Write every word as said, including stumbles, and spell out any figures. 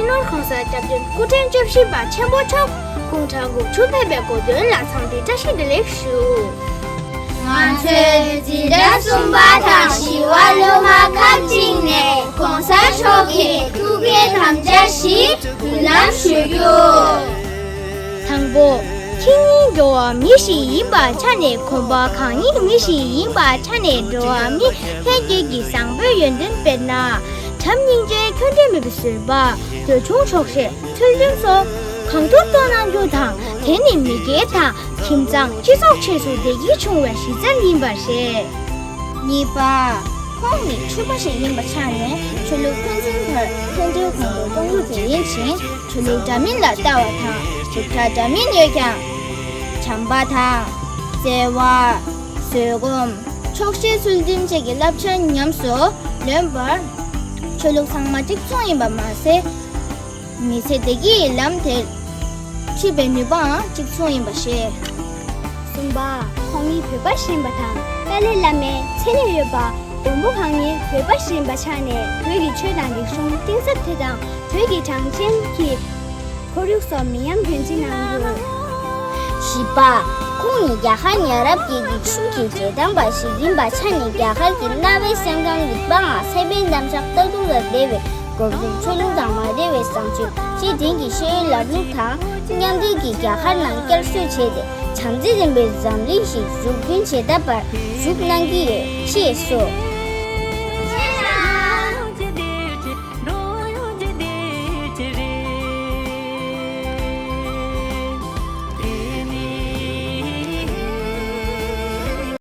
ནོར་གོང་ས་སྐྱབས་མགོན་སྐུ་ཕྲེང་བཅུ་བཞི་པ་ཆེན་པོ་མཆོག་དགུང་གྲངས་དགུ་བཅུ་ཕེབས་པའི་གོ་སྟོན་ལ་འཚམས་འདྲི་བཀྲ་ཤིས་བདེ་ལེགས་ཞུ། ང་ཚོས་འཛིན་གྲྭ་གསུམ་པ་དང་བཞི་བ་སློབ་མ་ཁག་ཅིག་ནས་གོང་ས་མཆོག་གི་ཐུགས་འགན་དམ་བཅའ་བཞི་འབུལ་ལམ་ཞུ་རྒྱུ། དང་པོ། ཁྱེད་ཉིད་འགྲོ་བ་མི་ཞིག་ཡིན་པའི་ཆ་ནས། གོམ་པ་གང་ཡིན་མི་ཞིག་ཡིན་པའི་ཆ་ནས། འགྲོ་བ་མི་ལྷན་སྐྱེས་ཀྱི་བཟང་པོའི་ཡོན་ཏན་དཔེར་ན། བྱམས་སྙིང་རྗེ་ཁྱོད་འདྲ་མེད་པའི་བཟོད་པ། འདོད་ཆུང་ཆོག་ཤེས། ཚུལ་ཁྲིམས་སོགས་གང་ཐུབ་ཐོབ་གནང་རྒྱུ་དང་། དེ་ནི་མི་སྒེར་དང་ཁྱིམ་ཚང་སྤྱི་ཚོགས་ཆེད་དུ་བདེ་སྐྱིད་འབྱུང་བའི་གཞི་རྩ་ཡིན་པར་བཤད། གཉིས་པ། ཁོང་ནི་ཆོས་པ་ཞིག་ཡིན་པའི་ཆ་ནས་ཆོས་ལུགས་ཕན་ཚུན་བར་མཐུན་སྒྲིལ་གོང་དུ་གཏོང་རྒྱུ་དེ་ཡིན་ཕྱིན། ཆོས་ལུགས་འདྲ་མིན་ལ་ལྟ་བ་དང་སློབ་གྲྭ་འདྲ་མིན་ཡོད་ཀྱང་། བྱམས་པ་དང་། བརྩེ་བ། བཟོད་སྒོམ། ཆོག་ཤེས། ཚུལ་ཁྲིམས་བཅས་ཀྱི་བསླབ་བྱ་ཉམས་སུ་ལེན་པར། ཆོས་ལུགས་ཚང་མ་གཅིག་མཚུངས་ཡིན་པ་མ་ཟད། མི་ཚེ་བདེ་སྐྱིད་ཀྱི་ལམ་དེར་འཁྲིད་པའི་ནུས་པའང་གཅིག་མཚུངས་ཡིན་པར་བཤད། གསུམ་པ། ཁོང་ཉིད་བོད་པ་ཞིག་ཡིན་པ་དང་། ཏཱ་ལའི་བླ་མའི་མཚན་ཉིད་ཡོད་པ། མགོན་པོ་གང་ཉིད་བོད་པ་ཞིག་ཡིན་པའི་ཆ་ནས། བོད་ཀྱི་ཆོས་དང་རིག་གཞུང་གཏིང་ཟབ་དེ་དང་། བོད་ཀྱི་གྲངས་ཅན་གྱི་ཁོར་ཡུག་སོགས་མི་ཉམས་རྒྱུན་འཛིན་གནང་རྒྱུ། བཞི་པ། ཁོང་ཉིད་རྒྱ་གར་ཉེ་རབས་ཀྱི་རིག་གཞུང་གི་རྗེས་འབྲང་པ་ཞིག་ཡིན་པའི་ཆ་ནས། རྒྱ་གར་གྱི་གནའ་བོའི་སེམས་ཁམས་རིག་པའམ་སེམས་པའི་རྣམ་གཞག་ལྟ་གྲུབ་དང་འབྲེལ་བའི་སྒོམ་རིམ། ཆོས་ལུགས་དང་མ་འབྲེལ་བའི་བཟང་སྤྱོད། སྤྱི་དོན་གྱི་ཤེས་ཡོན་ལམ་ལུགས་དང་མཉམ་འབྲེལ་གྱིས་རྒྱ་གར་ནང་བསྐྱར་གསོ་བྱས་ཏེ། བྱམས་བརྩེ་ལྡན་པའི་འཛམ་གླིང་ཞིག་འཛུགས་སྐྲུན་བྱེད་ཐབས་པར་ཞུགས་གནང་གི་ཡོད་ཅེས་སོ།